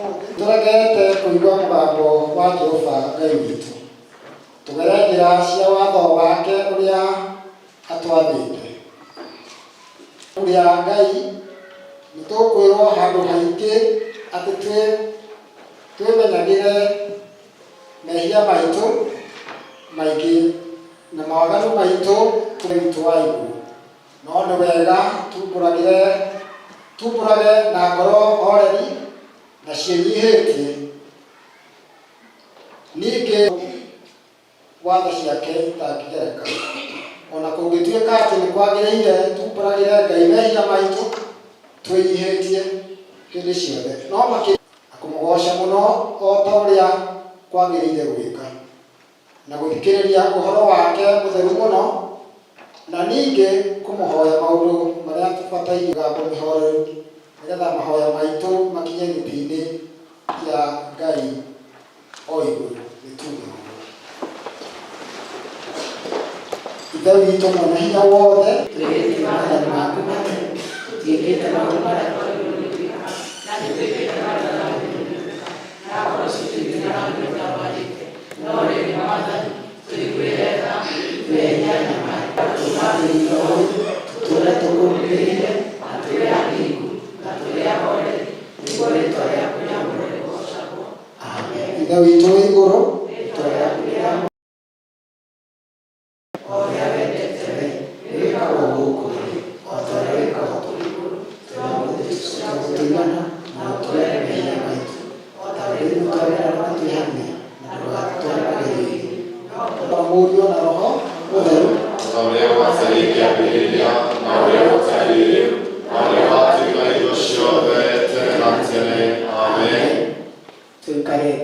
Ũmũthĩ tũregete kũigua mũgambo wa Jehova Ngai witũ, tũgere njĩra cia watho wake ũrĩa atwathĩte. Rĩa Ngai nĩ tũkwĩrwo handũ haingĩ atĩ twĩmenyagĩre mehia maitũ maingĩ na mawaganu maitũ witũ wa igũrũ. No nĩ wega tumbũragĩre tumbũrage na ngoro horeri na ciĩnyihĩtie. Ningĩ watho ciake itangĩgereka. O na kũngĩtuĩka atĩ nĩ kwagĩrĩire tumbũragĩre Ngai mehia maitũ twĩnyihĩtie hĩndĩ ciothe, no makĩ na kũmũgooca mũno o ta ũrĩa kwagĩrĩire gwĩka, na gũthikĩrĩria ũhoro wake mũtheru mũno, na ningĩ kũmũhoya maũndũ marĩa tũbataire mĩgambo mĩhoreru, nĩgetha mahoya maitũ makinye gĩtĩ-inĩ kĩa Ngai o igũrũ. Nĩ tuge ũguo. Ithe witũ mwene hinya wothe, Twĩhĩtie maathani maku matheru, tũtiĩkĩte maũndũ marĩa twagĩrĩirwo nĩ gwĩka, na nĩtwĩkĩte marĩa tũtagĩrĩirwo nĩ gwĩka, na ngoro ciitũ itirarũmia ũrĩa wathĩte. No rĩrĩ, Mwathani, tũiguĩre tha, ithuĩ ehia anyamari. Tũmathĩrĩrio ũyũ, tũtũũre tũkũrũmĩrĩire, na tũrĩ athingu, na tũrĩ ahoreri, nĩguo rĩĩtwa rĩaku rĩamũre rĩgoocagwo. Amen. Ithe witũ wĩ igũrũ, rĩĩtwa rĩaku rĩamũrwo. O ũrĩa wendete wee, nĩwĩkagwo gũkũ thĩ, o ta ũrĩa wĩkagwo kũu igũrũ. Tũhe ũmũthĩ irio cia gũtũigana, na ũtuohere mehia maitũ, o ta ũrĩa ithuĩ twohagĩra arĩa matwĩhagĩria, na ndũgatũtware magerio-inĩ, no Mũriũ na Roho Mũtheru. O ta ũrĩa gwatariĩ kĩambĩrĩria, na ũrĩa gũtariĩ rĩu, na ũrĩa ũgaatuĩka hingo ciothe, tene na tene. Amen. Tũikare thĩ.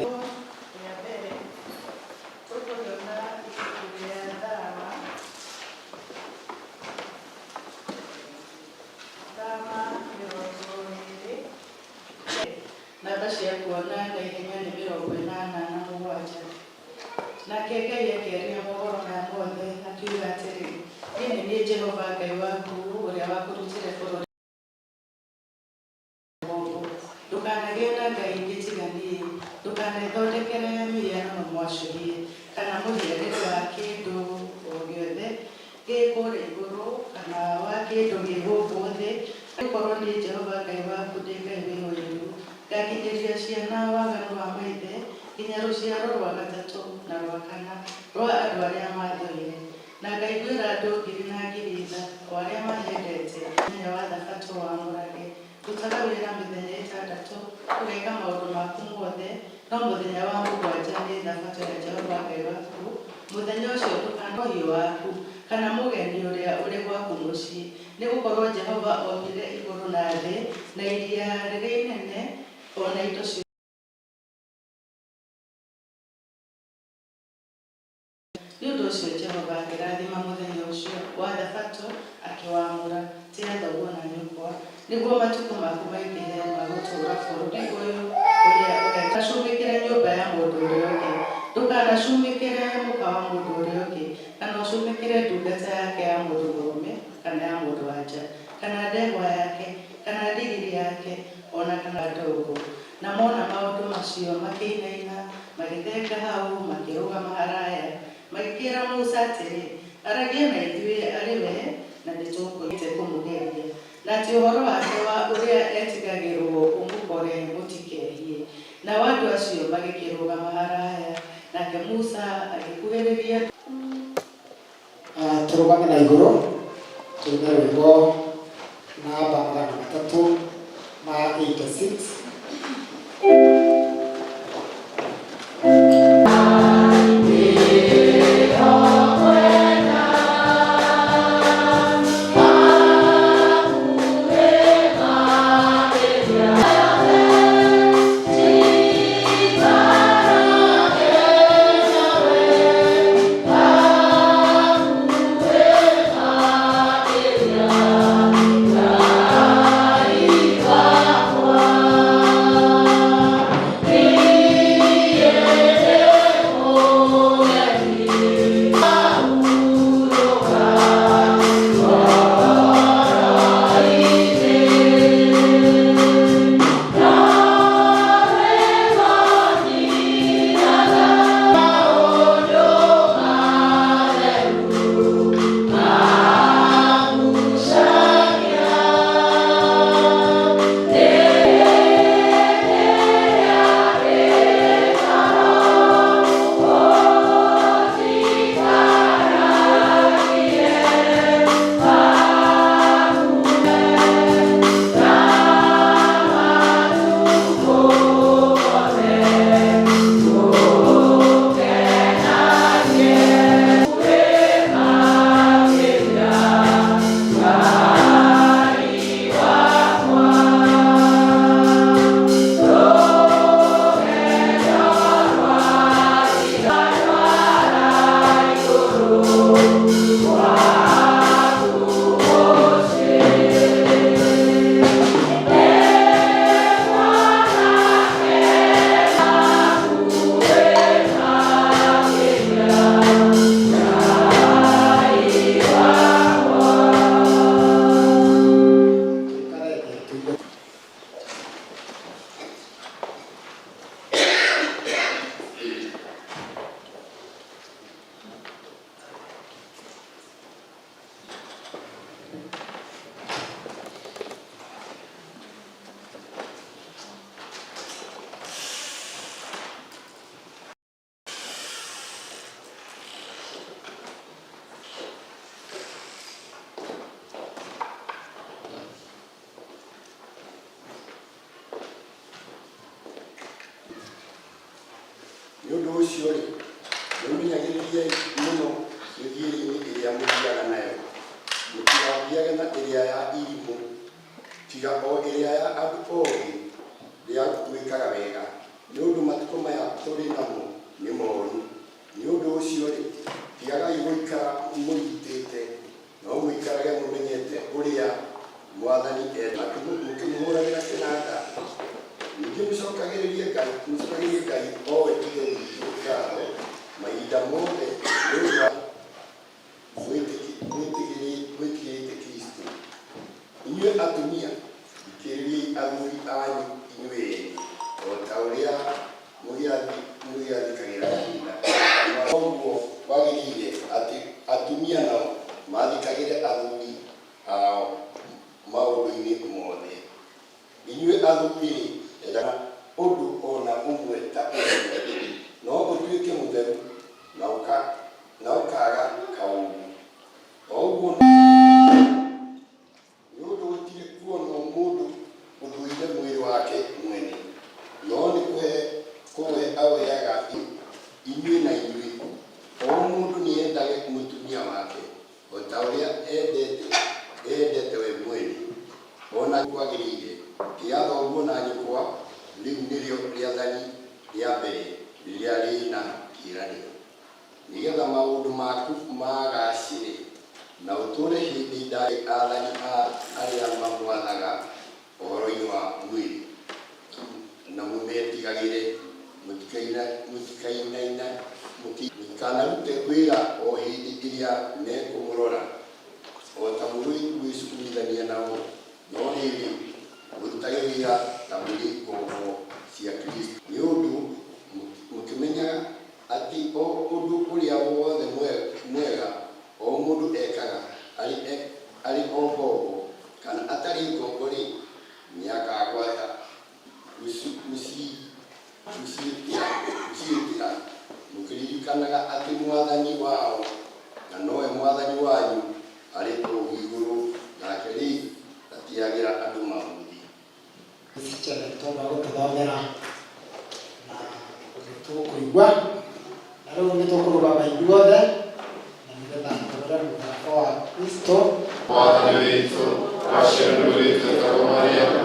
Rĩa mbere tũkũrĩona ibuku rĩa Thama, Thama 20. Namba cia kuona na ihenya nĩ 87. Nake Ngai akĩaria mohoro maya mothe, akiuga atĩrĩ, Niĩ nĩ niĩ Jehova Ngai waku, ũrĩa wakũrutire bũrũri ngombo. Ndũkanagĩe na ngai ingĩ tiga niĩ. Ndũkanethondekere mĩhianano mwacũhie, kana mũhianĩre wa kĩndũ o gĩothe gĩ kũrĩa igũrũ, kana wa kĩndũ gĩ gũkũ thĩ, nĩgũkorwo niĩ Jehova Ngai waku ndĩ Ngai wĩ ũiru, ngakinyĩria ciana waganu wa maithe, nginya rũciaro rwa gatatũ na rwa kana rwa andũ arĩa maathũire. Na ngaiguĩra andũ ngiri na ngiri tha, o arĩa manyendete. Mũthenya wa Thabatũ wamũrage. Rutaga wĩra mĩthenya ĩtandatũ, ũgeka maũndũ maku mothe, no mũthenya wa mũgwanja nĩ Thabatũ ya Jehova Ngai waku, mũthenya ũcio ndũkana ũhiũ waku, kana mũgeni ũrĩa ũrĩ gwaku mũciĩ, nĩgũkorwo Jehova ombire igũrũ na thĩ, na iria rĩrĩa inene, o na indo ciothe. Nĩ ũndũ ũcio Jehova akĩrathima mũthenya ũcio wa Thabatũ, akĩwamũra. Tĩa thoguo na nyũkwa, nĩguo matukũ maku maingĩhe ma gũtũũra bũrũri ũyũ ũrĩa ũhetwo. Ndũkanacumĩkĩre nyũmba ya mũndũ ũrĩa ũngĩ. Ndũkanacumĩkĩre mũka wa mũndũ ũrĩa ũngĩ, kana ũcumĩkĩre ndungata yake ya mũndũ mũrũme kana ya mũndũ-wa-nja, kana ndegwa yake, kana ndigiri yake, o na kana ndogo. Na mona maũndũ macio, makĩinaina, magĩthenga hau, makĩrũgama haraya, magĩkĩĩra Musa atĩrĩ, Aragia na ithuĩ arĩ we, na nĩtũkũigua. Kũmũgeria, na atĩ ũhoro wake wa ũrĩa etigagĩrũo ũmũkore mũtikehie. Nao andũ acio magĩkĩrũgama haraya, nake Musa agĩkuhĩrĩria. Tũrũgame na igũrũ tũine rwĩmbo namba 386. Nĩ ũndũ ũcio-rĩ, mwĩmenyagĩrĩriei mũno mĩthiĩre-inĩ ĩrĩa mũthiaga nayo, mũtigathiage na ĩrĩa ya irimũ, tiga o ĩrĩa ya andũ ogĩ rĩa gwĩkaga wega, nĩ ũndũ matukũ maya tũrĩ namo nĩ moru. Nĩ ũndũ ũcio-rĩ, tigagai gũikara mũrigitĩte, no mũikarage mũmenyete ũrĩa Mwathani endaga, mũkĩmũhũragĩra kĩnanda. Ningĩ mũcokagĩrie Ngai, mũcokagĩrie Ngai o we Ithe witũ ngatho mahinda mothe nĩ ũndũ wa mwĩtigĩrĩte Kristo. Inyuĩ atumia, thikĩrĩriai athuri anyu inyuĩ ene, o ta ũrĩa mũgĩathĩkagĩra Mwathani. Noguo kwagĩrĩire atĩ atumia nao maathĩkagĩre athuri ao maũndũ-inĩ mothe. Inyuĩ athuri-rĩ, endagai ũndũ o na ũmwe ta ũcio, no ũtuĩke mũtheru na ũkaaga kaũũgũ. O ũguo Nĩ ũndũ gũtirĩ kuonwo mũndũ ũthũire mwĩrĩ wake mwene, no nĩ kũhe kũũhe aũheaga inyuĩ na inyuĩ. O mũndũ nĩendage mũtumia wake o ta ũrĩa eendete we mwene. O na kwagĩrĩire, tĩa thoguo na nyũkwa, rĩu nĩrĩo rĩathani rĩa mbere rĩrĩa rĩĩ na kĩĩranĩro, nĩgeetha maũndũ maku magaacĩre na ũtũũre hĩndĩ ndaaya. Aathani a arĩa mamwathaga ũhoro-inĩ wa mwĩrĩ, na mũmetigagĩre, mũtikainaine, mũtikanarute wĩra o hĩndĩ ĩrĩa mekũmũrora, o ta mũrĩ gwĩcukumithania nao, no rĩrĩ, mũrutage wĩra ta mũrĩ ngombo cia Kristũ. Nĩ ũndũ mũkĩmenyaga atĩ o ũndũ ũrĩa wothe mwega o mũndũ ekaga, arĩ o ngombo kana atarĩ ngombo-rĩ, nĩakagwata gũciĩkĩra, mũkĩririkanaga atĩ Mwathani wao, na nowe Mwathani wanyu, arĩ kũu igũrũ, nake rĩ, ndatĩagĩra andũ maũthĩ. Channel tondũ agũtũthomera na ũndũ tũkũigua na rĩu nĩ tũkũrũgama ithuothe na nĩgetha tũrore mũtharaba wa Kristo. Mwathani witũ waciarirwo nĩ mũirĩtu wetagwo Mariamu,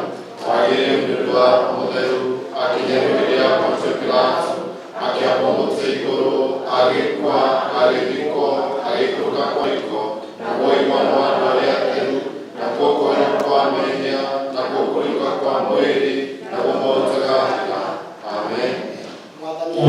wagĩrĩire nĩ ũndũ wa Roho Mũtheru, akĩnyarirwo hĩndĩ ya Pontio Pilato, akĩambwo mũtĩ igũrũ, agĩkua, agĩthikwo, agĩikũrũka kwa riko, naguo ũiguano wa andũ arĩa atheru, nakuo kuoherwo kwa mehia, nakuo kũriũka kwa mwĩrĩ, naguo muoyo ũtagathira. Amen. Mwathani.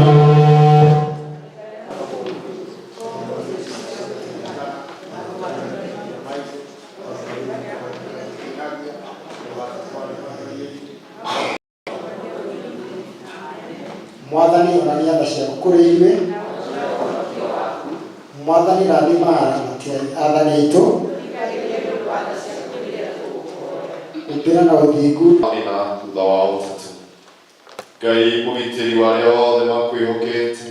Mwathani onania tha ciaku kũrĩ ithuĩ. Mwathani rathima athani aitũ, humbĩra na ũthingu. Thĩna thutha wa ũtatũ. Ngai mũgitĩri wa arĩa othe makwĩhokete,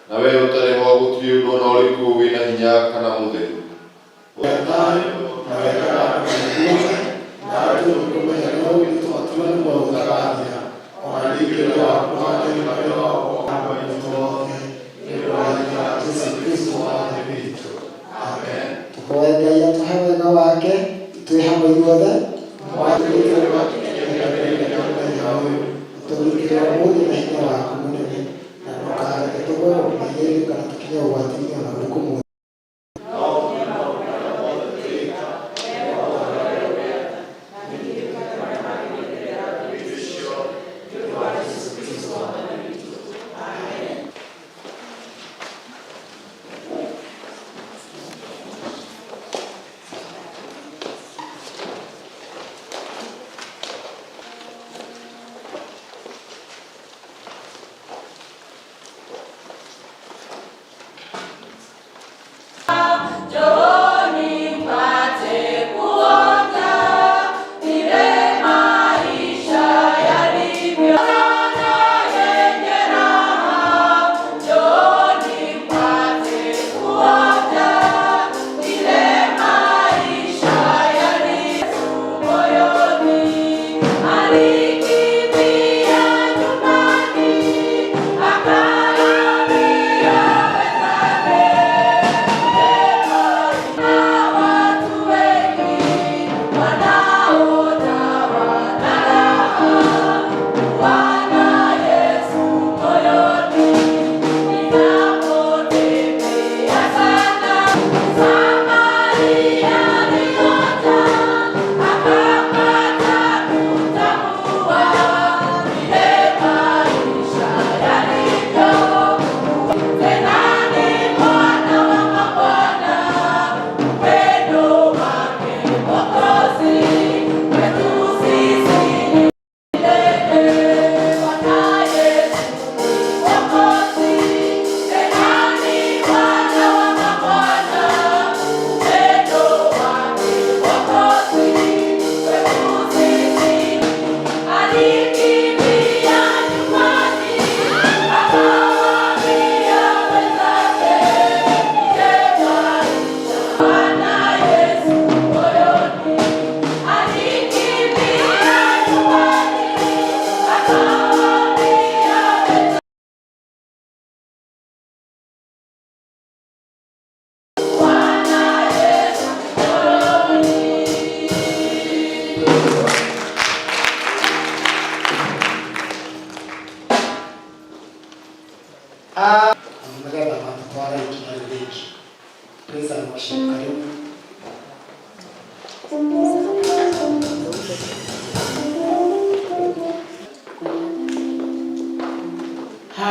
na we ũtarĩ ho gũtirĩ ũndũ ona ũrĩkũ wĩna hinya kana mũtheru. Thayũ na wekaga andũ maiguaga, nawe tũgĩkũmenya no nĩtwatua nĩ muoyo ũtagathira, ona ningĩ wĩra waku wa tene marĩa wa witũ wothe, nĩ ũndũ wa hinya wa Jesũ Kristũ Mwathani witũ. Amen. Tũhoe Ngai atũhe wega wake twĩ hamwe ithuothe. Mwathani, mũthenya ũyũ tũgitĩre ũmũthĩ na hinya waku mũnene, na ndũkareke tũgwe mehia-inĩ kana tũkinye ũgwati-inĩ ona ũrĩkũ mũũru.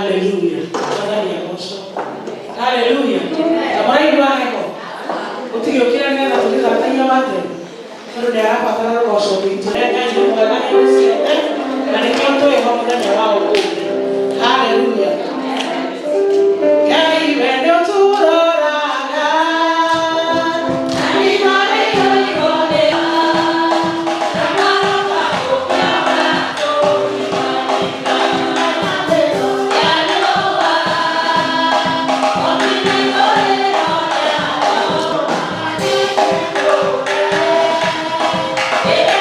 Haleluya. Mwathani agocwo. Haleluya. Na mũraigua heho? Gũtigĩũkĩra nĩgetha tũgĩthakagia mate. Tondũ nĩ arabatara rũgoco rwitũ. Ngai nĩ mwega hĩndĩ ciothe, na nĩkĩo twĩho mũthenya wa ũmũthĩ. Haleluya. Ngai we nĩ ũtũroraga. Yeah.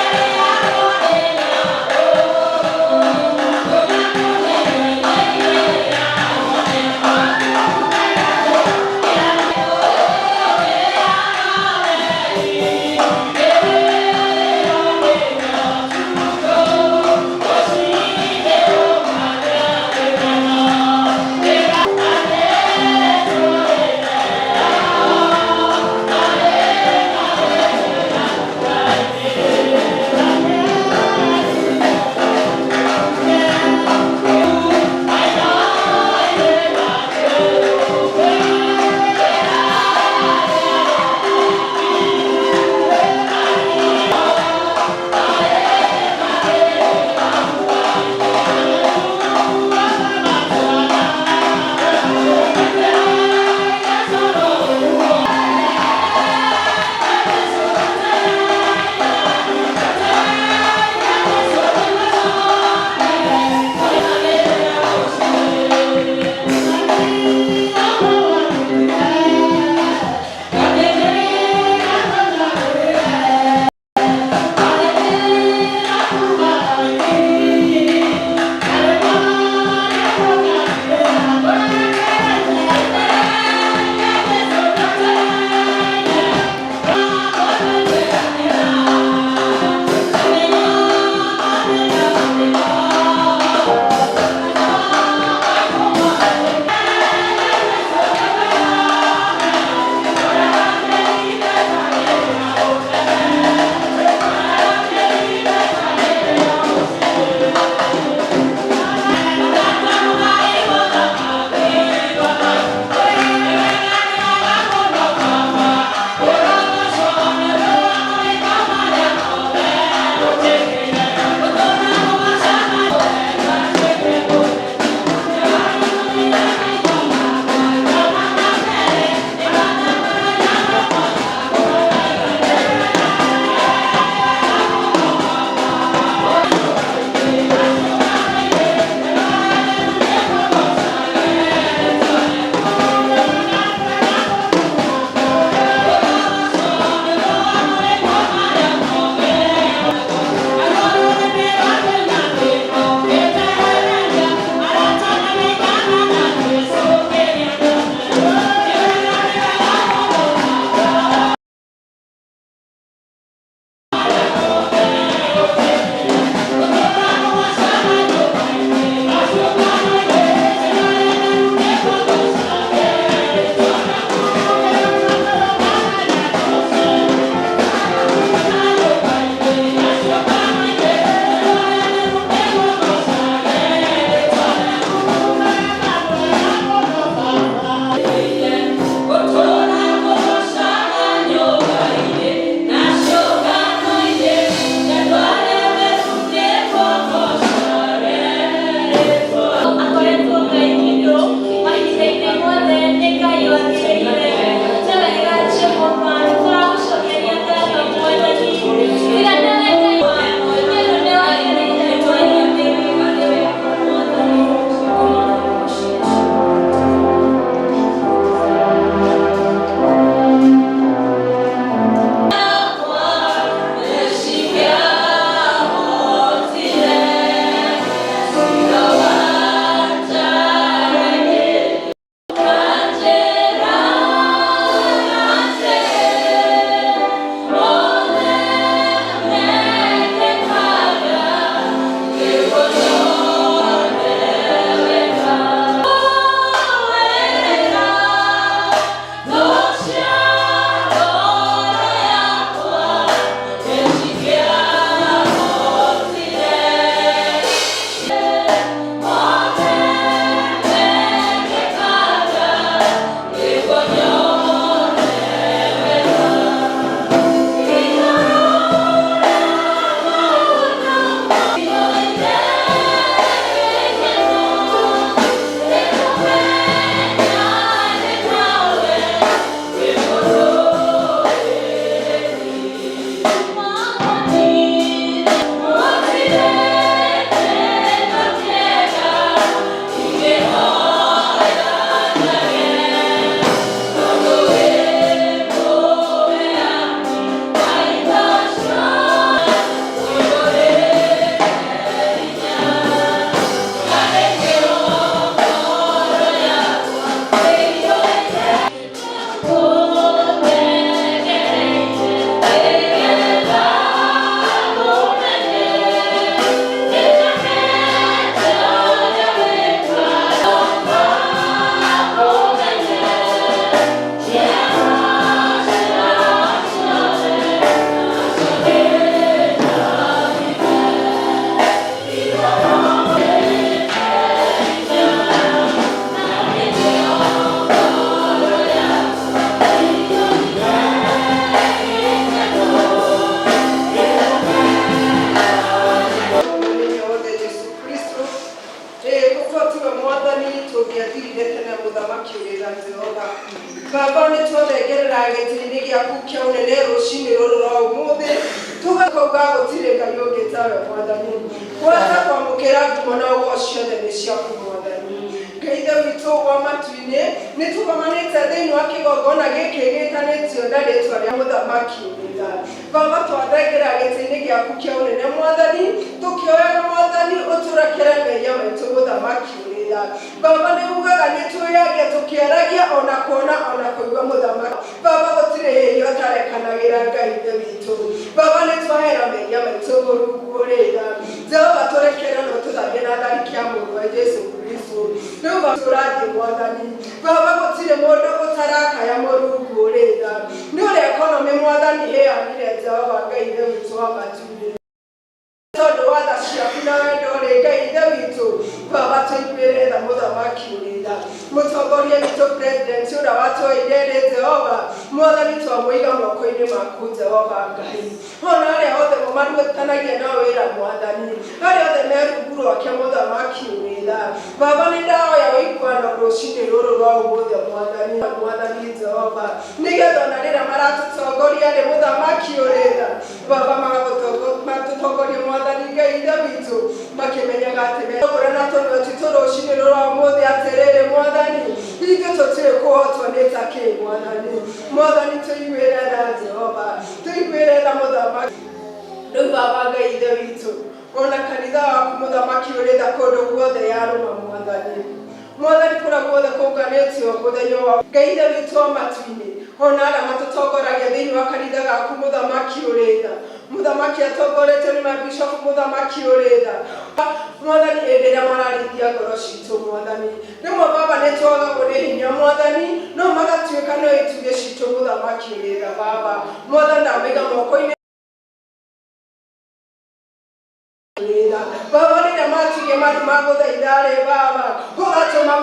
gĩaku kĩa ũnene rũcinĩ rũrũ rwa ũmũthĩ tũgakauga gũtirĩ Ngai ũngĩ tawe mwathani gwata kwamũkĩra ngumo na ũgoci ciothe nĩ ciaku mwathani Ngai Ithe witũ wa matu-inĩ nĩ tũgomanĩte thĩinĩ wa kĩgongona gĩkĩ gĩtanĩtio na rĩtwa rĩa mũthamaki ũrĩa Baba twathengera gĩtĩ-inĩ gĩaku kĩa ũnene mwathani tũkĩoyaga mwathani ũtũrekere mehia maitũ mũthamaki ũrĩa Baba nĩ ugaga nĩ twĩyagia tũkĩaragia ona kuona ona kũigua mũthamaki Baba gũtirĩ hĩndĩ ũtarekanagĩra Ngai Ithe witũ Baba nĩ twahera mehia maitũ Mũrungu ũrĩa Jehova tũrekere na ũtũthambie na thariki ya mũrũ wa Jesu Kristo rĩu Baba tũrathiĩ mwathani Baba gũtirĩ mũndũ ũtarakaya Mũrungu ũrĩa nĩ ũrĩa ekonomĩ mwathani ĩanire Jehova Ngai Ithe witũ wa matu-inĩ tondũ wa tha ciaku na wendo rĩ Ngai Ithe witũ Baba tũiguĩre tha mũthamaki ũrĩa mũtongoria witũ president ũrĩa watũire rĩ Jehova mwathani twamũiga moko-inĩ maku Jehova Ngai ona arĩa othe marutanagia na wĩra mwathani arĩa othe me rungu rwake mũthamaki ũrĩa Baba nĩ ndahoya ũiguano rũcinĩ rũrũ rwa ũmũthĩ mwathani mwathani Jehova nĩgetha ona rĩrĩa maratũtongoria rĩ mũthamaki ũrĩa Baba matũtongorie mwathani Ngai Ithe witũ makĩmenyaga atĩ megũra na tũnua twitũ rũcinĩ rũrũ rwa ũmũthĩ atĩrĩrĩ mwathani ithuĩ tũtirĩ kũhotwo nĩ ta kĩ mwathani mwathani tũiguĩre tha Jehova tũiguĩre tha mũthamaki rĩu Baba Ngai Ithe witũ ona kanitha waku mũthamaki ũrĩ tha kũndũ guothe yarũma mwathani mwathani kũrĩa guothe kũnganĩtio mũthenya wa Ngai Ithe witũ wa matu-inĩ ona arĩa matũtongoragia thĩinĩ wa kanitha gaku mũthamaki ũrĩ tha mũthamaki atongoretio nĩ mabishopu mũthamaki ũrĩ tha mwathani hĩndĩ ĩrĩa mararĩithia ngoro citũ mwathani rĩmwe baba nĩ twagagwo nĩ hinya mwathani no magatuĩka no itugĩ citũ mũthamaki ũrĩ tha baba mwathani ndamaiga moko-inĩ Baba rĩrĩa matigia maru magũthaitha-rĩ baba ũgatũma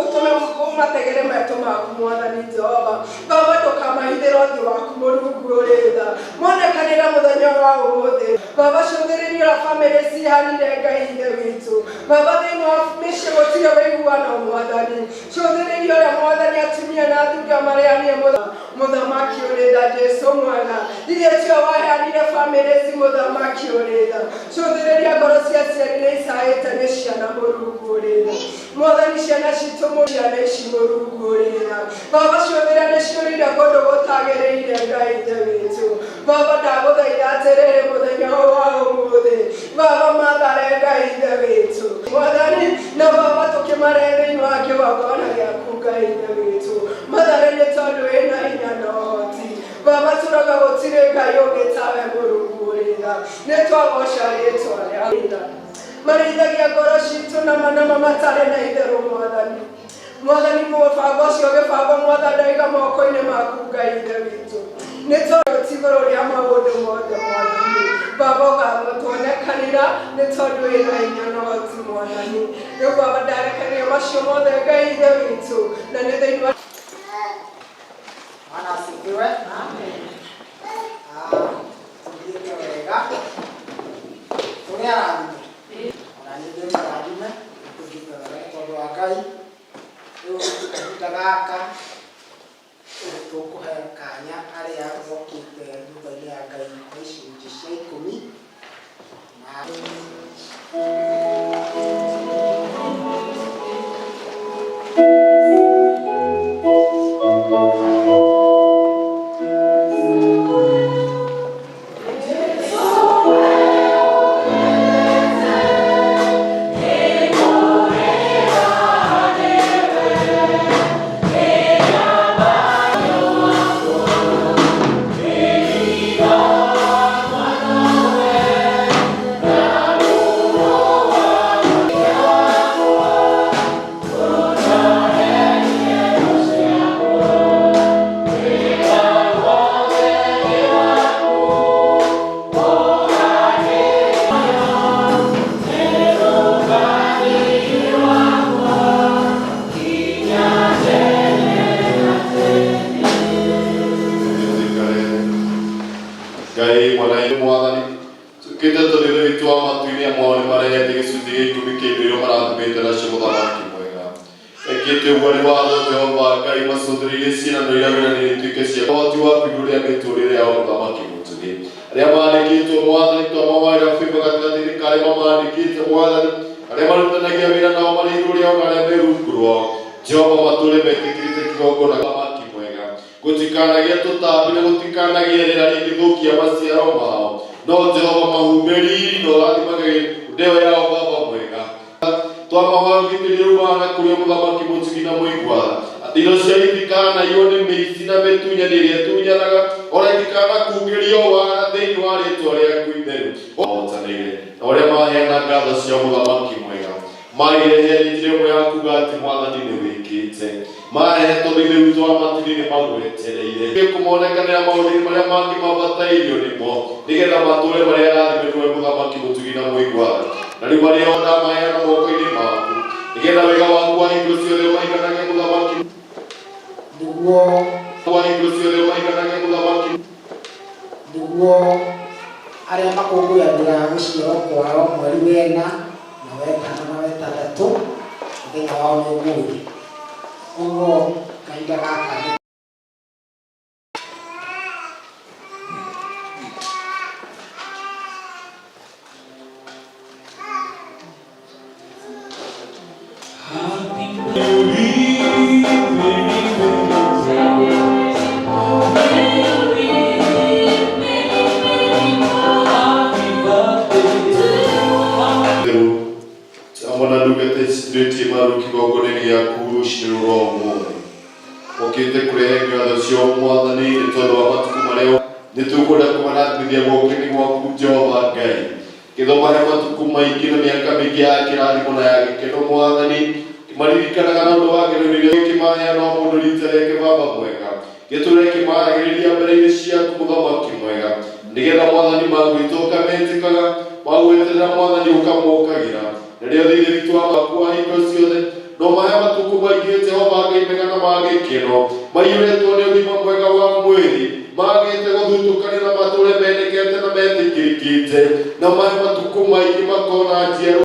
ũtũme ũmategere maitũ maku mwathani Jehova baba ndũkamahithĩre ũthiũ waku Mũrungu ũrĩ tha monekanĩra mũthenya wa ũmũthĩ baba cũthĩrĩria ũrĩa bamĩrĩ cihanire Ngai Ithe witũ baba thĩinĩ wa mĩciĩ gũtirĩ ũiguano mwathani cũthĩrĩria ũrĩa mwathani atumia na athuri marĩanie mũthamaki ũrĩ tha Jesu mwana ithuĩ tio waheanire bamĩrĩ ci mũthamaki ũrĩ tha cũthĩrĩria ngoro cia aciari nĩ icaĩte nĩ ciana Mũrungu ũrĩ tha mwathani ciana citũ ciana ici Mũrungu ũrĩ tha baba cũthĩra nĩ ciũrĩire kũndũ gũtagĩrĩire Ngai Ithe witũ baba ndagũthaitha atĩrĩrĩ mũthenya ũyũ wa ũmũthĩ baba mathare Ngai Ithe witũ mwathani na baba tũkĩmarehe thĩinĩ wa kĩgongona gĩaku Ngai Ithe witũ mathare nĩ tondũ wĩna hinya na ũhoti baba tũrauga gũtirĩ Ngai ũngĩ tawe Mũrungu ũrĩ tha nĩ twagoca rĩtwa rĩa marĩithagia ngoro citũ na manama matarĩ na itherũ mwathani mwathani mũbango ũcio ũgĩbangwo mwathani ndaiga moko-inĩ maku Ngai Ithe witũ nĩ tondũ ti igũrũ rĩa maũndũ mothe mwathani baba ũgatũonekanĩra nĩ tondũ wĩna hinya na ũhoti mwathani rĩu baba ndarekanĩria macio mothe Ngai Ithe witũ na nĩ thĩinĩ wa Bwana asifiwe. Ah, tuthiĩte wega tũrĩ arathime ona niĩ ndĩ mũrathime tũthiĩte wega nĩ tondũ wa Ngai rĩu kahinda gaka tũkũhe kanya arĩa mokĩte nyũmba-inĩ ya Ngai na icunjĩ cia ikũmi na Tuikare. Ngai mwana mwathani tukite tondũ ithe witũ wa matu-inĩ amwe ao nĩ marehete gĩcunjĩ gĩa ikũmi kĩa indo iria marathimĩte nacio mũthamaki mwega. Mekĩte ũguo nĩ watho Jehova Ngai macũthĩrĩirie ciĩranĩro iria wĩranĩire ituĩke cia ũhoti waku igũrũ rĩa mĩtũũrĩre yao mũthamaki mũtugi. Arĩa maandĩkĩtwo Mwathani twamahoera favor gatagatĩ-inĩ ka arĩa mamaandĩkĩte Mwathani, arĩa marutithanagia wĩra nao marĩ igũrũ rĩao na arĩa me rungu rwao. Jehova matũũre metĩkĩrĩte kĩgongona mũthamaki mwega. Gũtikanagĩe tũtambi na gũtikanagĩe rĩera rĩngĩthũkia maciaro mao. No Jehova mahumbe riri na ũrathimage ndeo yao Baba mwega. Twamahoya ũgitĩri umaga na kũrĩ mũthamaki mũtugi na mũigua atĩ indo cia itikanaiywo nĩ mĩici na mĩtunyani ĩrĩa ĩtunyanaga ona itikanakungĩrio wara thĩinĩ wa rĩtwa rĩaku itheru. Mahotanĩire na ũrĩa maheana ngatho cia mũthamaki mwega mairehe nĩ njĩra ĩmwe ya kuga atĩ Mwathani nĩ wĩkĩte. Marehe tondũ Ithe witũ wa matu-inĩ nĩ magwetereire. Kũmonekanĩra maũndũ-inĩ marĩa mangĩ mabatairio nĩmo nĩgetha matũũre marĩ arathime nĩwe mũthamaki mũtugi na mũigua tha. Na rĩu marĩ o ndamaheana moko-inĩ maku nĩgetha wega waku wa hingo ciothe ũmaiganage mũthamaki Nĩguo wa hingo ciothe ũmaiganage mũthamaki nĩguo arĩa makũngũyagĩra gũciarwo kwao mweri wena na wetano na wetandatũ mũthenya wao nĩ ũmũthĩ. Ũguo kahinda gaka nĩ Hamwe na ndungata ici turĩtie maru kĩgongona-inĩ gĩaku rũcinĩ rũrũ rwa ũmũthĩ. Ũkĩte kũrehe ngatho cia Mwathani nĩ tondũ wa matukũ marĩa nĩ tũkwenda kũmarathimithia guoko-inĩ gwaku Jehova Ngai. Gĩthomahe matukũ maingĩ na mĩaka mĩingĩ ya kĩrathimo na ya gĩkeno Mwathani. Kĩmaririkanaga na ũndũ wa ngero rĩrĩa kĩmaheana o mũndũ rita rĩake Baba mwega. Gĩtũre kĩmaragĩrĩria mbere-inĩ ciaku mũthamaki mwega. Nĩgetha Mwathani magwĩta ũkametĩkaga, magweterera Mwathani ũkamokagĩra. Na rĩo thĩinĩ witũ wa maku wa hingo ciothe no mahe matukũ maingĩ Jehova Ngai mega na ma gĩkeno maiyũrĩtwo nĩ ũgima mwega wa mwĩrĩ magĩte gũthutũkanio na matũre menekete na metĩkĩrĩkĩte na mahe matukũ maingĩ makona njiarwa.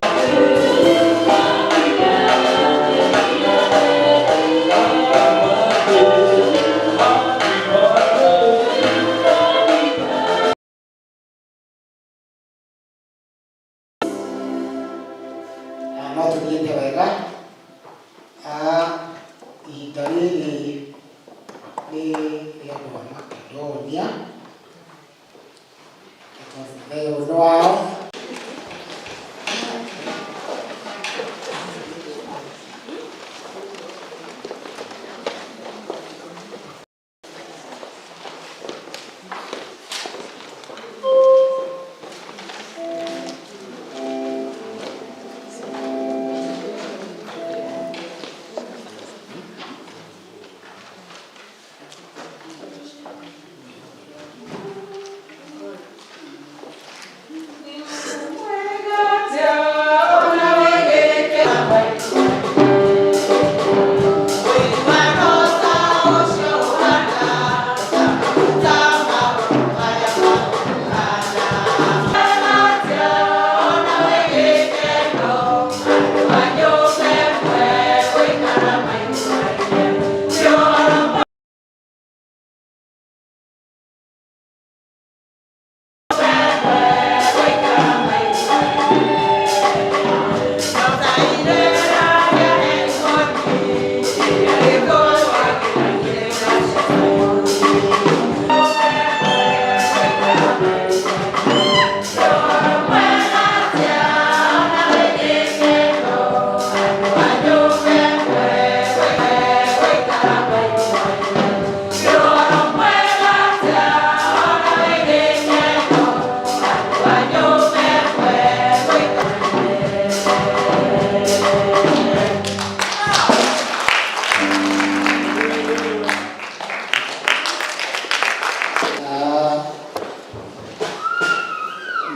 No tũthiĩte wega. Ihinda rĩrĩ nĩ rĩa andũ a Makedonia tondũ mũthenya ũyũ nĩ wao.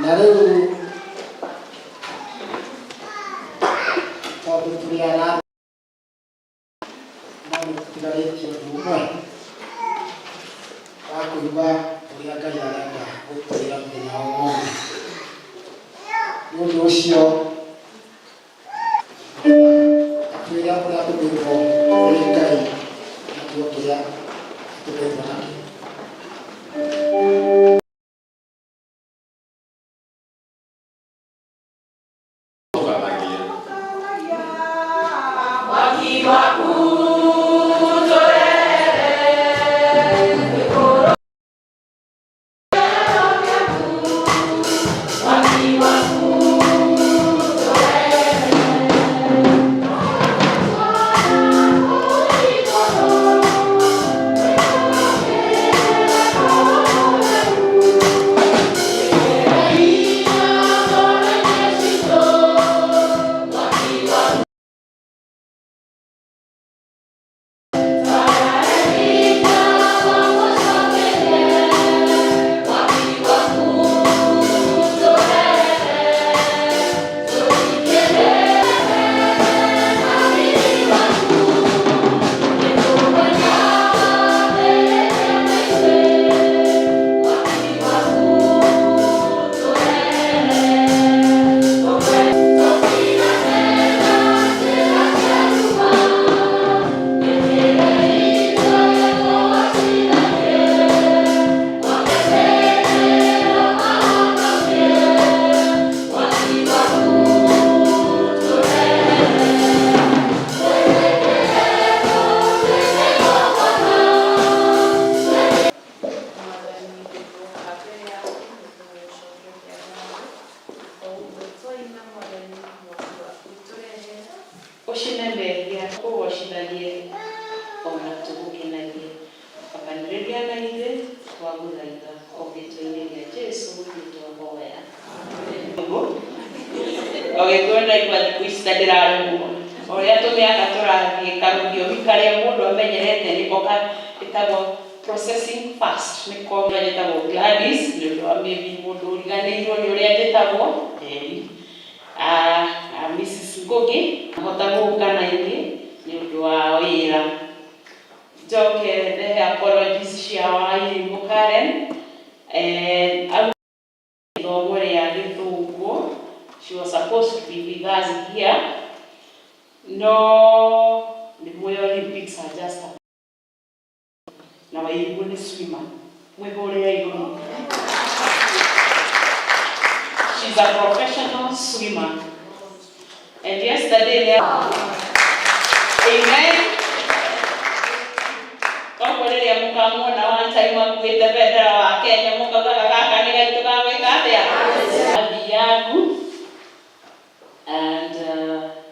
Na rĩu tondũ tũrĩ ara no nĩ tũtigarĩtie ũndũ ũmwe wa kũigua ũrĩa Ngai arenda gũtwĩra mũthenya wa ũmũthĩ. Nĩ ũndũ ũcio atwĩre ũrĩa tũmĩtwo. Aranĩria na ithuĩ twagũthaitha o rĩtwa-inĩ rĩa Jesũ nĩ twahoya. Ogĩkũyũ ndaigua thikũ ici ta ndĩraremwo ũrĩa tũmĩaka tũrathiĩ karũthiomi karĩa mũndũ amenyerete nĩko ĩtagwo processing fast nĩko njĩtagwo Gladys nĩ ũndũ wa maybe mũndũ ũriganĩirwo nĩ ũrĩa njĩtagwo Njeri. Mrs. Ngugi hota gũka na inyuĩ nĩ ũndũ wa wĩra. Njoke ndehe apologies cia Wairimũ Karen ithomo rĩa Gĩthũngũ. She was supposed to be with us here, no nĩ mũĩ Olympics are just a na Wairimũ nĩ swimmer, mwĩhũrĩre igũrũ. She's a professional swimmer and yesterday, amen. Koguo rĩrĩa mũkamuona one time akuĩte bendera wa Kenya mũkaugaga gaka nĩ gaitũ ga gwĩka atĩa athiagu. And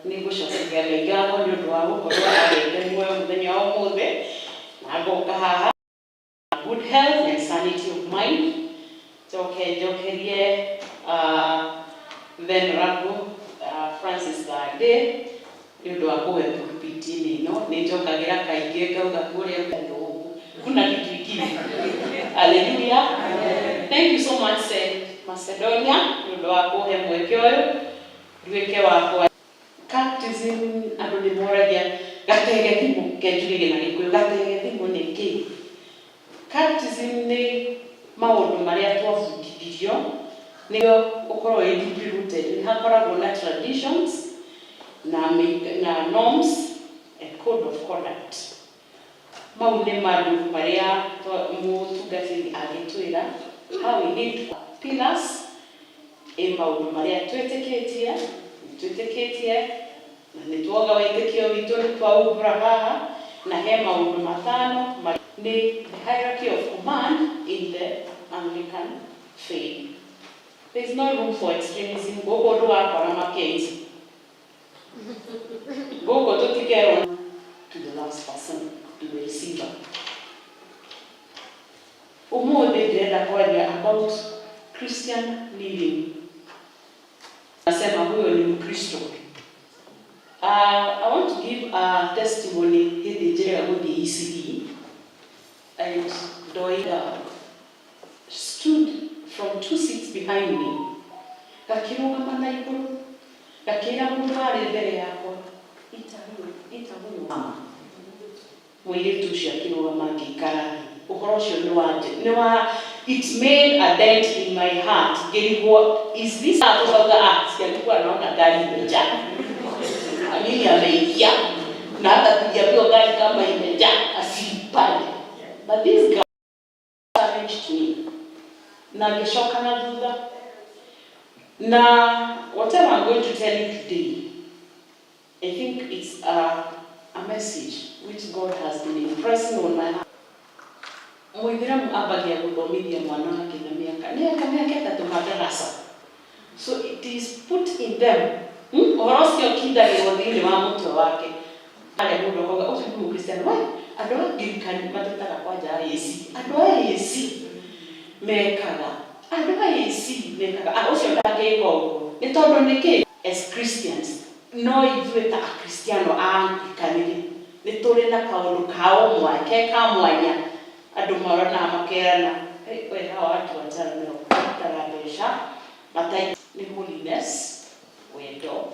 nĩ ngũcokeria Ngai ngatho nĩ ũndũ wa gũkorwo agĩte muoyo mũthenya wa ũmũthĩ na ngoka haha good health and sanity of mind. Njoke njokerie Venerable Francis Thande nĩ ũndũ wa kũhe pulpit-inĩ ĩno. Nĩ njokagĩra kaingĩ ngauga kũrĩa thũngũ kuna kitu ingine. Hallelujah. Thank you so much, Saint Macedonia, nĩ ũndũ wa kũhe mweke ũyũ nduĩke wakwa. Catechism, andũ nĩ moragia gatege thimũ kenjugĩge na Gĩkũyũ gatege thimũ nĩ kĩ. Catechism nĩ maũndũ marĩa twabundithirio nĩguo ũkorwo wĩ deeply rooted. Nĩ hakoragwo na traditions na norms and code of conduct. Mau nĩ mandũ marĩa mũtungatĩri agĩtwĩra how we need pillars ĩ maũndũ marĩa twĩtĩkĩtie twĩtĩkĩtie na nĩ tuoga wĩtĩkio witũ nĩ twaumbũra haha na he maũndũ matano nĩ the hierarchy of command in the Anglican faith. There is no room for extremism gũkũ. Ndũgakora Mackenzie gũkũ, tũtikerwo to the last person, to the receiver. Ũmũthĩ ndĩrenda kwaria about Christian living. Nasema huyo ni Mkristo. I want to give a testimony. Hĩndĩ njĩrega gũthiĩ ECD and ndoiga stood from two seats behind me, gakĩrũgama na igũrũ gakĩra mũndũ warĩ mbere yakwa, "Ita huyo, ita huyo mama." Mũirĩtu ũcio akĩrũgama, ngĩikara thĩ. Ũhoro ũcio nĩ wa it made a dent in my heart. Ngĩrigwo, is this tukauga, ah, si alikuwa anaona gari imejaa na mimi ameingia na hata tuliambiwa gari kama imejaa asipande. But this guy challenged me na ngĩcoka na thutha. Na whatever I'm going to tell you today, I think it's a message which God has been impressing on my heart. Mũithĩramu ambagia gũthomithia mwana wake na mĩaka 3 madarasa, so it is put in them. Ũhoro ũcio ũkindagĩrwo thĩinĩ wa mũtwe wake harĩa mũndũ akauga ũcio nĩ mũkristiano. We andũ a Anglican matetaga kwanja AC, andũ a AC mekaga, andũ a AC mekaga, ah, ũcio ndangĩka ũguo nĩ tondũ nĩkĩ. As Christians, no ithuĩ ta akristiano a Anglican rĩ, nĩ tũrĩ na kaũndũ ka ũmwe ke ka mwanya. Andũ maronaga makerana, "Hey, we hawa watu wachana nao marutaga mbeca matai." Nĩ holiness, wendo,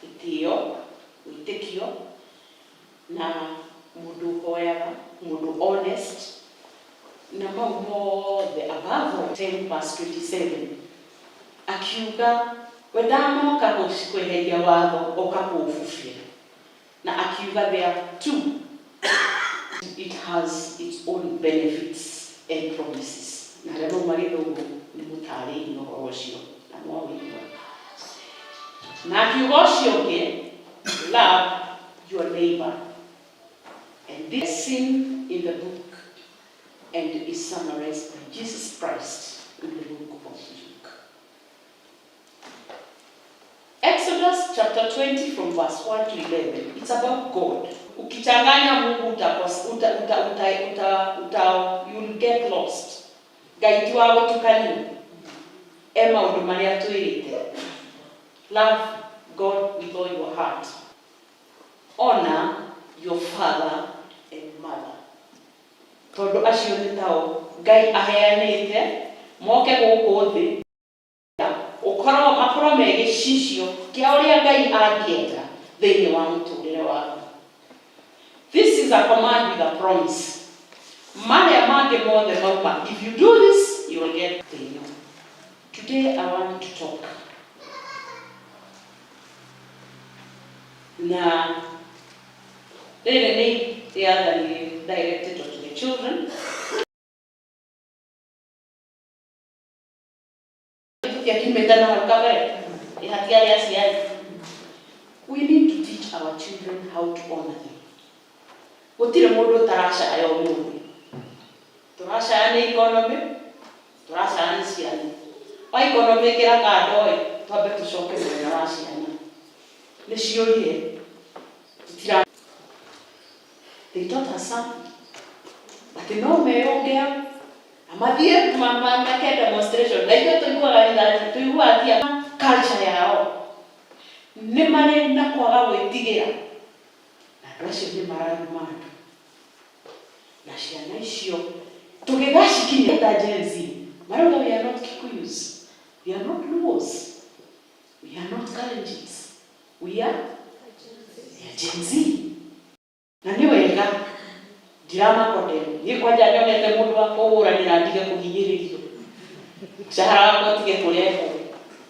gĩtĩo, wĩtĩkio na mũndũ ũhoyaga, mũndũ honest na mau mothe. Above all, 10 verse 27 akiuga we ndanoka kweheria watho, oka kũũbubia. Na akiuga there are two. It has its own benefits and promises. Na arĩa mauma Gĩthũngũ nĩ mũtarĩirie ũhoro ũcio na mwawĩigua. Na akiuga ũcio ũngĩ, love your neighbor. And this sin in the book and is summarized by Jesus Christ in the book of Luke. Exodus Exodus chapter 20 from verse 1 to 11, it's about God. Ukichanganya Mungu utakos, uta, uta, uta, uta, uta, you'll get lost. Ngai ti wa gũtukanio. E maũndũ marĩa twĩrĩte. Love God with all your heart. Honor your father and mother. Tondũ acio nĩ tao Ngai aheanĩte moke gũkũ thĩ ũkorwo makorwo me gĩcicio kĩa ũrĩa Ngai angĩenda thĩinĩ wa mũtũrĩre waku. This is a command with a promise. Marĩa mangĩ mothe mauma, if you do this, you will get thĩinĩ. Today I want to talk. Na rĩrĩ nĩ rĩathani directed to the children. Tũtiakiumĩte na hau kabere, hatiarĩ aciari. We need to teach our children how to honor them. Gũtirĩ mũndũ ũtaracaya ũmũthĩ. Tũracaya nĩ economy, tũracaya nĩ ciana. Wa economy ĩkĩra kando ĩ, twambe tũcoke mwena wa ciana. Nĩ ciũrire. Tũtira. They taught us something. Atĩ no meyũnge na mathiĩ make demonstration na ithuĩ tũiguaga rithathi tũiguaga tia culture yao nĩ marĩ na kwaga gwĩtigĩra na andũ acio nĩ mararuma andũ na ciana icio tũgĩgacikinya ta Gen Z marauga, "We are not Kikuyus, we are not Luos, we are not Kalenjins, we are Gen Z." Na nĩ wega ndiramakondem. Niĩ kwanja nyonete mũndũ wa kũhũranĩra ndige kũhinyĩrĩrio, mũcahara wakwa ũtige kũrengwo.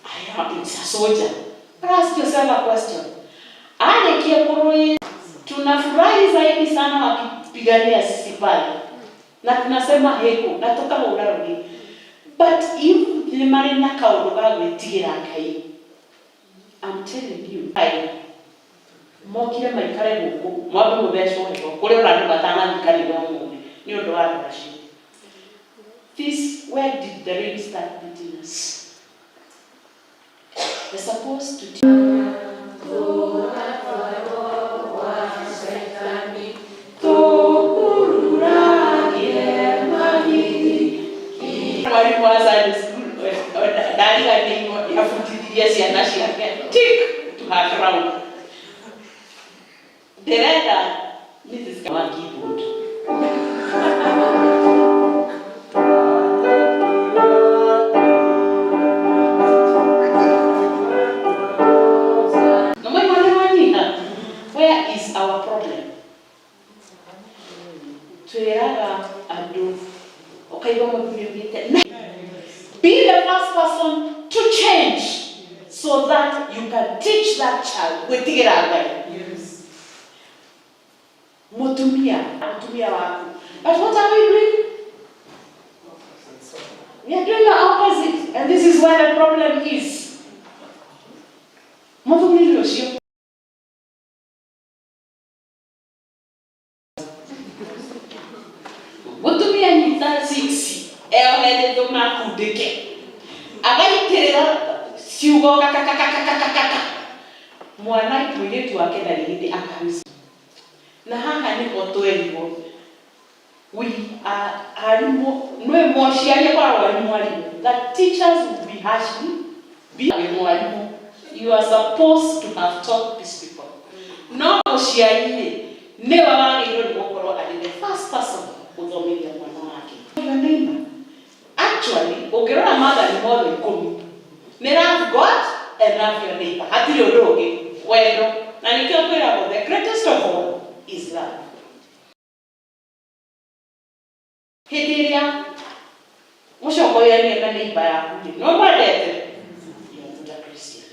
I am, it's a soldier. But ask yourself a question. Arĩkia kũrũĩ, tunafurahi zaidi sana wakipigania sisi pale na tunasema heko na tukahũra rũhĩ, but if nĩ marĩ na kaũndũ ga gwĩtigĩra Ngai, I'm telling you, ai mokire maikare gũkũ mwambe mũthecwo heho kũrĩ ona andũ matanathiĩ kanitha ũmũthĩ nĩ ũndũ wa andũ acio. This, where did the rain start beating us? They're supposed to tũkururagie magigi. Mwalimu wa Sunday school ndariganĩirwo nĩabundithirie ciana ciake tick to her crown. Ndĩrenda Mrs. wa keyboard. Na mwaigua nĩ mwanyita. Where is our problem? Twĩraga andũ ũkaigua mũthuri augĩte, be the first person to change so that you can teach that child gwĩtigĩra Ngai. Mũtumia, mũtumia waku. But what are we doing? We are doing the opposite, and this is where the problem is. Mũthuri ũcio mũtumia nyita 6 eohere ndũmakundĩke agaitĩrĩra ciugo kakakakakakaka mwana mũirĩtu wake ndarĩ hĩndĩ akarisi. Na haha nĩho twerirwo we are arimũ nĩ mũciari akoragwo arĩ mwarimũ, that teachers will be harshly be wĩ mwarimũ. You are supposed to have taught these people. No mũciari rĩ, nĩwe wagĩrĩirwo nĩ gũkorwo arĩ the first person gũthomithia mwana wake. Your neighbor, actually, ũngĩrora maathani mothe 10 nĩ love God and love your neighbor. Hatirĩ ũndũ ũngĩ, wendo. Na nĩkĩo kwĩragwo the greatest of all is love. Hĩndĩ ĩrĩa mũcokoyanie na neighbor yaku rĩ, no mwendete, you are not a Christian.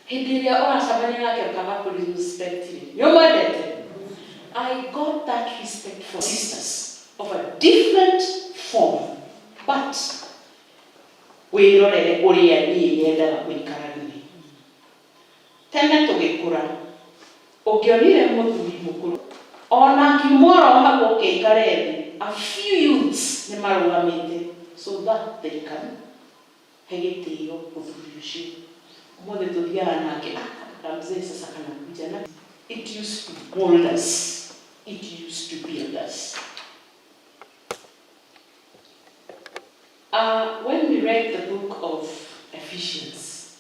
Hĩndĩ ĩrĩa ũracemania nake ũkaga kũ respect rĩ, nĩ ũmwendete? I got that respect for sisters of a different form, but wĩrorere ũrĩa niĩ nyendaga gũikarania. Tene tũgĩkũra, ũngĩonire mũthuri mũkũrũ ona akiuma oro hau ũkĩikare thĩ, a few youths nĩ marũgamĩte so that they can he gĩtĩo mũthuri ũcio. Ũmũthĩ tũthiaga nake, ah, kamzee sasa kanakuja na it used to mold us, it used to build us. When we read the book of Ephesians,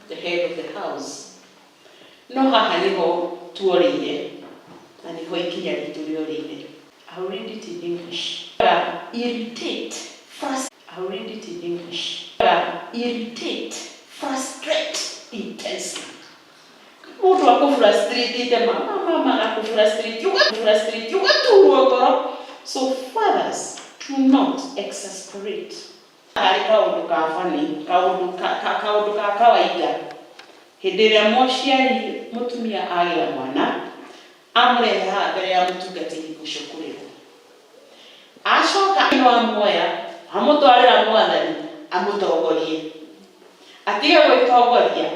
the head of the house, no haha niho tuorĩire na niho ikinya ritũ rĩorĩire. I'll read it in English. Irritate, frust I'll read it in English. Irritate, frustrate intensely. Mũndũ akũfrustrate mama mama agakũfrustrate, ũgafrustrate, ũgaturwo ngoro. So fathers, do not exasperate. Harĩ kaũndũ ka funny, kaũndũ kaũndũ ka kawaida. Hĩndĩ ĩrĩa mũciari mũtumia agĩa mwana, amũrehe haha mbere ya mũtungatĩri ũcio kũrĩrwo. Acoka no amuoya, amũtwarĩra Mwathani, amũtongorie. Atige gwĩtongoria,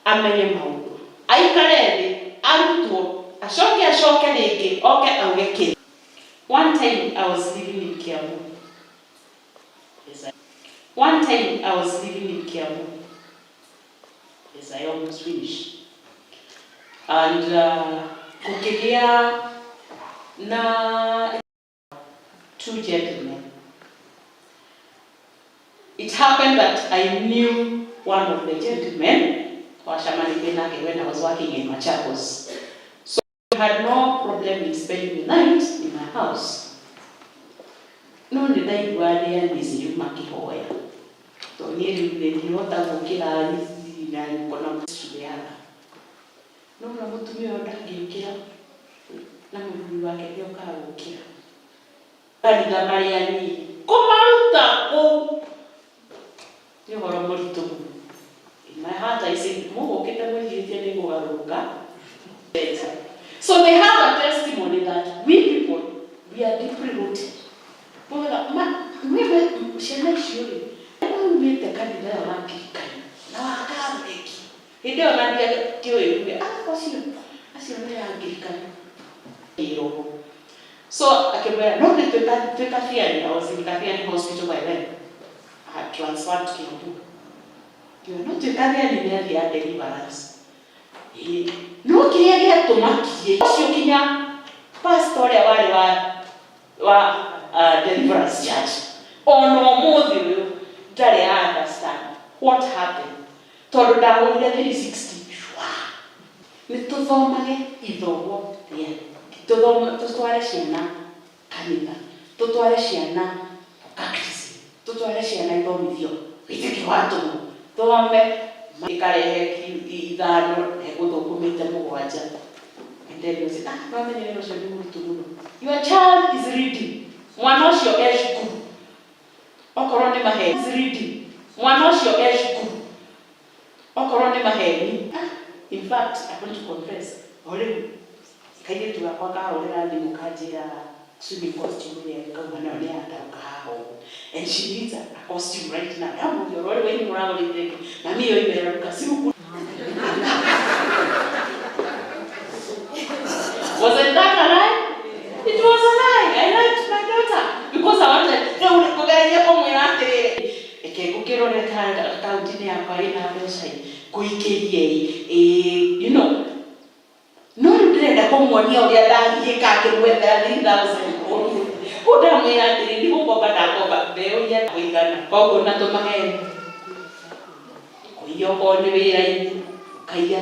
amenye maũndũ. Aikare thĩ, arutwo, acoke acoke rĩngĩ, oke auge kĩ. One time I was living in Kiambu. Yes, one time I was living in Kiambu. Yes, I almost finished. And kũkĩgĩa na two gentlemen. It happened that I knew one of the gentlemen, twacemanirie nake when I was working in Machakos. So I had no problem in spending the night in my house. No nĩ ndaigua arĩa nĩcio makĩhoya. Tondũ niĩ rĩu nĩ ndihota gũkĩra na ngona to the other. No na mũtumia ũyũ ndangĩũkĩra na mũthuri wake nĩokaga gũkĩra. Kanitha marĩ anini kũmaruta kũu nĩ ũhoro mũritũ mũno. In my heart I said, mũgũkĩte mwĩcirĩtie nĩ ngũgarũrũka. So they have a testimony that we people, we are deeply rooted. Mwĩwe ciana icio rĩ, maumĩte kanitha ĩyo wa Angirikani na wa Katholiki. Hĩndĩ ĩyo na ndiakĩũĩ uge, ah, acio acio nĩ Angirikani. Kĩroho. So akĩmwĩra, no nĩ twĩ Kathiani, I was in Kathiani Hospital by then. I had transferred to Kiambu. Ngiuga, no twĩ Kathiani nĩ athiaga deliverance. Ĩĩ, no kĩrĩa gĩatũmakirie ũcio kinya pastor ũrĩa warĩ wa deliverance church ona ũmũthĩ ũyũ ndarĩ understand what happened, tondũ ndahũrire 360 shwa. Nĩ tũthomage ithomo rĩa tũthome, tũtware ciana kanitha, tũtware ciana catechism, tũtware ciana ithomithio wĩtĩkio wa atũmwo, thome ĩkarehe 5,000 egũthũkũmĩte 7, and then you say, "Ah, wamenya wĩra ũcio nĩ mũritũ mũno." Your child is reading, mwana ũcio e cukuru, okorwo nĩ maheni is reading, mwana ũcio e cukuru, okorwo nĩ maheni. Ah, in fact, I want to confess, o rĩu kairĩtu gakwa kahũrĩra thimũ kanjĩra swimming costume ĩrĩa kauma nayo nĩ yatarũka haha ũguo, and she needs a costume right now. Ndamũria ũrĩa ũrĩ waini mũragũrĩte ĩngĩ, mami ĩyo imeraruka ciruku. Wasn't that a lie? It was a lie. I lied to my daughter because I wanted rĩu kũgereria kũmwĩra atĩrĩrĩ, reke ngũkĩrore akaunti-inĩ yakwa ĩna mbeca ĩ ngũikĩrie ĩ no rĩu ndĩrenda kũmuonia ũrĩa ndagiĩka akĩmwethera 3000 kũ ndamwĩra atĩrĩ nĩ gũkomba ndakomba mbeũ iria kũigana. Koguo na tũmaheni, kũiya okorwo nĩ wĩra-inĩ, ũkaiya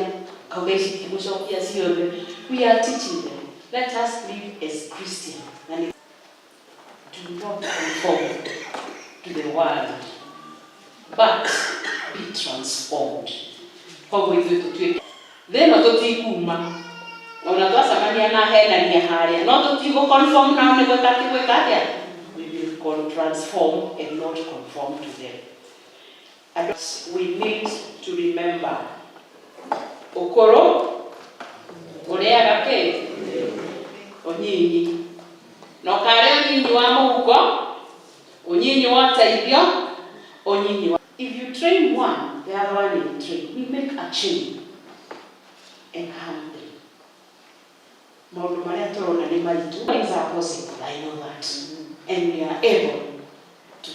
kauga ici ndigũcokia ciothe. We are teaching them. Let us live as Christian na do not conform to the world but be transformed. Koguo ithuĩ tũtuĩke thĩ ĩno tũtikuma ona twacemania na henania harĩa, no tũtigũ conform nao nĩ gwĩka atĩ gwĩka atĩa. We will transform and not conform to them. And we need to remember, ũkũrũ ũrĩaga kĩ ũnyinyi, na ũkarĩa ũnyinyi wa mũhuko, ũnyinyi wa ũteithio, ũnyinyi wa. If you train one, the other one will train. We make a chain and harm them. Maũndũ marĩa tũrona nĩ maritũ. Things are possible, I know that, and we are able to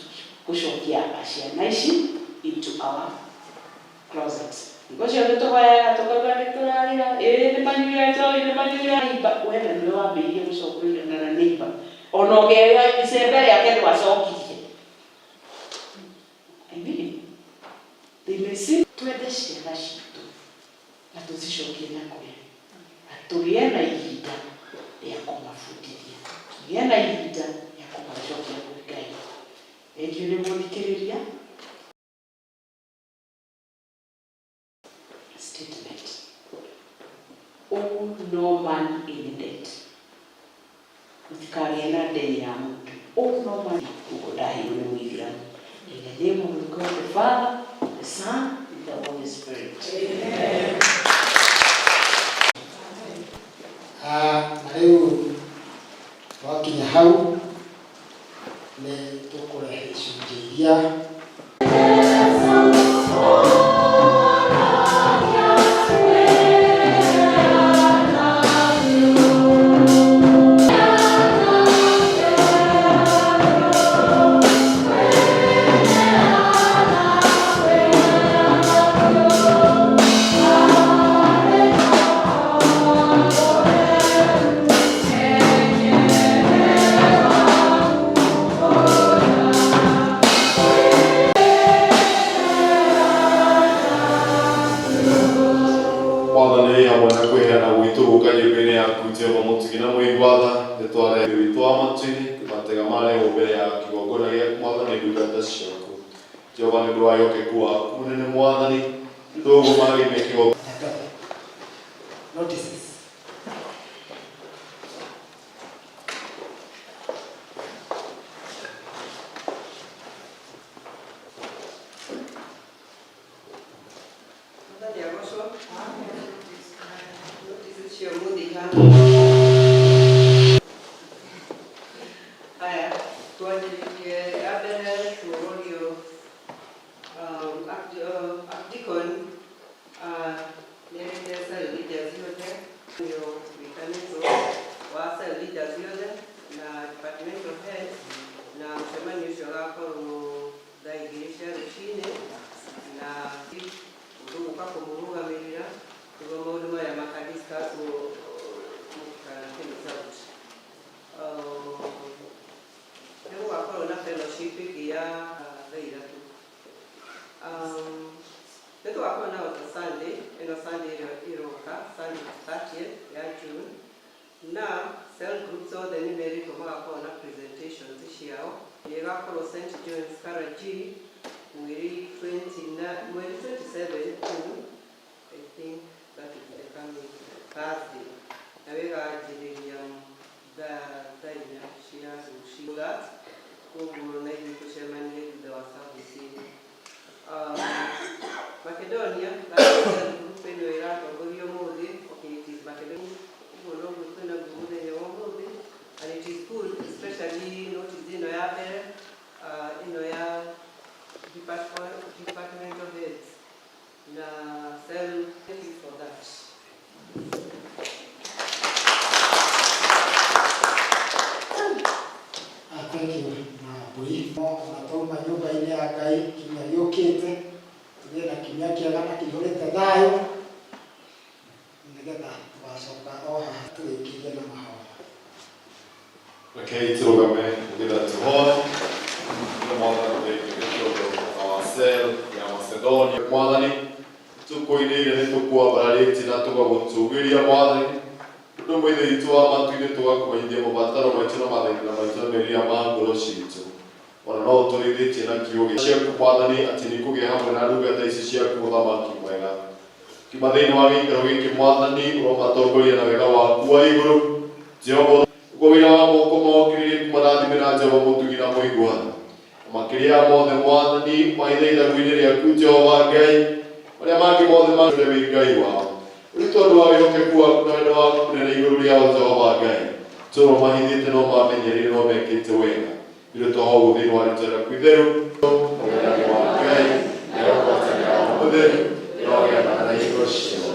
gũcokia ciana ici into our Closet. Hingo ciothe tũhoyaga tũkauga nĩ tũrarĩra, ĩĩ nĩ manyuire njohi, nĩ manyuire neighbor, we na nĩwe wambĩrĩirie gũcokanĩrĩra na neighbor. Ona ũkĩoya icembe rĩake ndwacokirie. I mean, they may say twende ciana citũ na tũcicokie na kwĩ na tũgĩe na ihinda rĩa kũmabundithia, tũgĩe na ihinda rĩa kũmacokia kwĩ Ngai. Thengiũ nĩ gũthikĩrĩria statement. Owe no man any debt. Mũtikagĩe na ndeni ya mũndũ. Owe no man ũguo ndaheirwo nĩ Mũithĩramu. In the name of the God, the Father, the Son, and the Holy Spirit. Amen. Ah, na rĩu twakinya hau nĩ tũkũrehe icunjĩ iria Mwathani hamwe na kwĩheana gwitũ gũka nyũmba-inĩ yaku Jehova mũtugi na mũigua tha nĩtware witũ wa matu-inĩ matega marehwo mbere ya kĩgongona gĩaku Mwathani ndungata ciaku Jehova nĩ ũndũ wa wĩhokeku waku mũnene Mwathani nĩ ũndũ wa ũguo magĩime kĩgongona. Notices. Mwathani agocwo. Notices cia ũmũthĩ ihana. Haya, twanjĩrĩrie ya mbere tũrorio Archdeacon nĩerĩte cell leaders ciothe nĩo wĩtanĩtwo wa cell leaders ciothe na departmental heads na mũcemanio ũcio ũgakorwo thaa 2 cia rũcinĩ na tũgũka kũmũrũgamĩrĩra nĩguo maũndũ marĩa makadiscusswo mũtikanahe result. Nĩ gũgakorwo na fellowship ĩngĩ ya thaa 3. Nĩ tũgakorwo na Altar Sunday, ĩno Sunday ĩrĩa ĩroka, Sunday 30th ya June, na cell groups othe nĩ merĩtwo magakorwo na presentations ciao. Ĩrĩa ĩgakorwo St John's Karajii mweri 29, mweri 27 June, I think that is the coming Thursday, nayo ĩganjĩrĩria thaa 4 cia rũcinĩ. That koguo na ithuĩ tũcemanie thutha wa service ĩno. Macedonia, that is cell group ĩno ĩratongorio ũmũthĩ. Okay, it is Macedonia. Ũguo noguo twĩnaguo mũthenya wa ũmũthĩ, and it is good, especially notice ĩno ya mbere, ĩno ya departmental heads na cell. Thank you for that. Ah, thank you na mbũri ona twauma nyũmba-inĩ ya Ngai kiumia gĩũkĩte tũgĩe na kiumia kĩega na kĩihũrĩte thayũ nĩgetha tũgacoka o haha tũrĩkĩrie na mahoya. Rekei tũrũgame nĩgetha tũhoe. Nĩ Mwathani thengiũ nĩ tondũ wa cell ya Macedonia. Mwathani tũkũinĩire nĩ tũkwambararĩtie na tũgagũtũgĩria Mwathani tondũ Mũithe witũ wa matu-inĩ tũgakũmenyithia mabataro maitũ na mathaithana maitũ na merirĩria ma ngoro citũ. Ona no ũtũrĩithĩtie na kiugo ciaku Mwathani atĩ nĩ kũgĩa hamwe na ndungata ici ciaku mũthamaki mwega. Kiuma thĩinĩ wa gĩikaro gĩkĩ Mwathani ũromatongoria na wega waku wa igũrũ. Jehova ũguo wĩra wa moko mao ũkĩrĩrĩrie kũmarathimĩra Jehova mũtugi na mũigua. Makĩria ya mothe Mwathani maithaithagu-inĩ rĩaku Jehova Ngai marĩa mangĩ mothe mangĩ wĩ Ngai wao. Rĩu tondũ wa wĩhokeku waku na wendo waku mũnene igũrũ rĩao Jehova Ngai tũrwo mahithĩte no mamenyereire no mekĩte wega. Ithuĩ twahoa ũguo thĩinĩ wa rĩtwa rĩaku itheru na wendani wa Ngai na ũgwatanĩro wa Roho Mũtheru ĩrogĩa na hingo ciothe.